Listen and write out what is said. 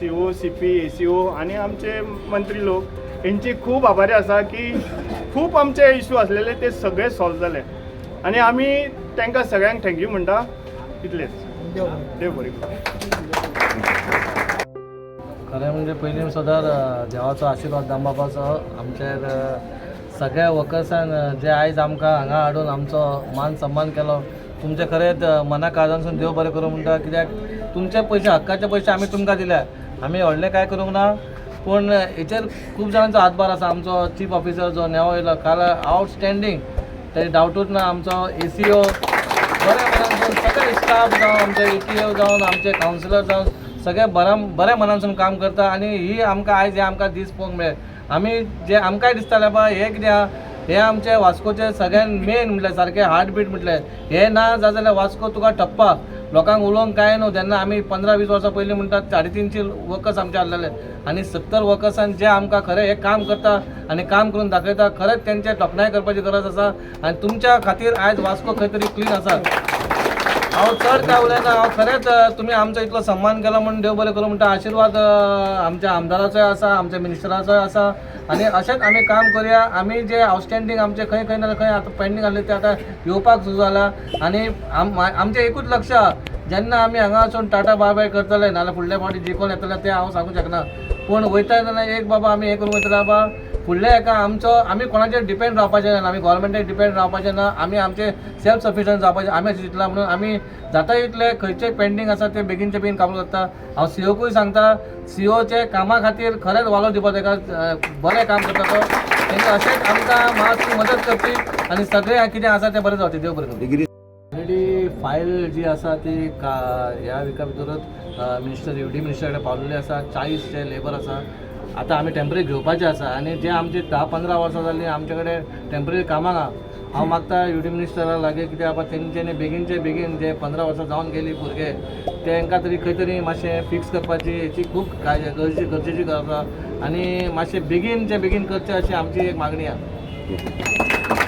CO, CP, ACO आनी आमचे मंत्री लोक हेंची खूब आभारी आसा की खूब आमचे इशू आसलेले ते सगळे सॉल्व जाले आनी आमी तांकां सगळ्यांक thank you म्हणटा. इतलेच. देव बरें करूं. खरें म्हणजे पयलीं सदांच देवाचो आशिर्वाद, दामबाबाचो आमचेर, सगळ्या वर्कर्सान जे आयज आमकां हांगा हाडून आमचो मान सन्मान केलो, तुमचें खरेंच मना काळजांसून देव बरें करूं म्हणटा. कित्याक तुमचे पयशे, हक्काचे पयशे आमी तुमकां दिल्या. आमी व्हडलें कांय करूंक ना, पूण हेचेर खूब जाणांचो हातभार आसा. आमचो चीफ ऑफिसर जो नेवो येयलो काल, आवटस्टँडींग, तेजे डावटूच ना. आमचो एसीओ बऱ्या मनानसून, सगळे स्टाफ जावं, आमचे एटीओ जावन, आमचे कावन्सिलर जावन, सगळे बऱ्या बऱ्या मनानसून काम करता. आनी ही आमकां आयज हे आमकां दीस पळोवंक मेळ्ळे. आमी जे आमकांय दिसतालें, बाबा हे कितें आहा, हे आमचे वास्कोचे सगळ्यान मेन म्हटल्यार सारकें हार्टबीट म्हटलें. हे ना जालें जाल्यार वास्को तुका ठप्पा, लोकांक उलोवंक कांय न्हू. जेन्ना आमी 15-20 वर्सां पयलीं म्हणटात, 350 वर्कर्स आमचे आसलेले आनी 70 वर्कर्सान जे आमकां खरें हें काम करता आनी काम करून दाखयता, खरेंच तेंचे तोखणाय करपाची गरज आसा. आनी तुमच्या खातीर आयज वास्को खंय तरी क्लीन आसा. हांव चड काय उलयना. हांव खरेंच तुमी आमचो इतलो सन्मान केलो म्हूण देव बरें करूं म्हणटा. आशिर्वाद आमच्या आमदाराचोय आसा, आमच्या मिनिस्टराचोय आसा आनी अशेंच आमी काम करुया. आमी जे आवटस्टँडींग आमचे खंय खंय ना खंय आतां पेंडींग आसले ते आतां येवपाक सुरू जाला. आनी आमचें एकूच लक्ष आहा, जेन्ना आमी हांगा वचून टाटा बाय बाय करतले, नाजाल्यार फुडल्या फावटी जिखोन येतले तें हांव सांगूंक शकना, पूण वयता तेन्ना एक बाबा आमी हें करूंक वयतले, बाबा फुडल्या हेका आमचो आमी कोणाचेर डिपेंड रावपाचें ना, आमी गोवोरमेंटाचेर डिपेंड रावपाचें ना, आमी आमचे सेल्फ सफिशंट जावपाचें आमी अशें चिंतलां. म्हणून आमी जाता इतले खंयचे पेंडींग आसा ते बेगीनचे बेगीन काम करता. हांव सीओकूय सांगता, सीओचे कामा खातीर खरेंच वालो दिवपा ताका. बरें काम करता तो. तेणी अशेंच आमकां मातशी मदत करची आनी सगळें कितें आसा तें बरें जावचें. देव बरें करूं. ऑलरेडी फायल जी आसा ती का ह्या विका भितरूच मिनिस्टर, युडी मिनिस्टर कडेन पावलेली आसा. 40 जे लेबर आसा, आतां आमी टेंपररी घेवपाचे आसा आनी जे आमचे 10-15 वर्सां जालीं आमचे कडेन टेंपररी कामाक आहा. हांव मागता युडी मिनिस्टरा लागीं, कित्याक बाबा तेंच्यांनी बेगीनचे बेगीन जे 15 वर्सां जावन गेली भुरगे, तेंकां तरी खंय तरी मातशें फिक्स करपाची हेची खूब गरजेची गरजेची गरज आसा आनी मातशें बेगीनचे बेगीन करचें अशी आमची एक मागणी आहा.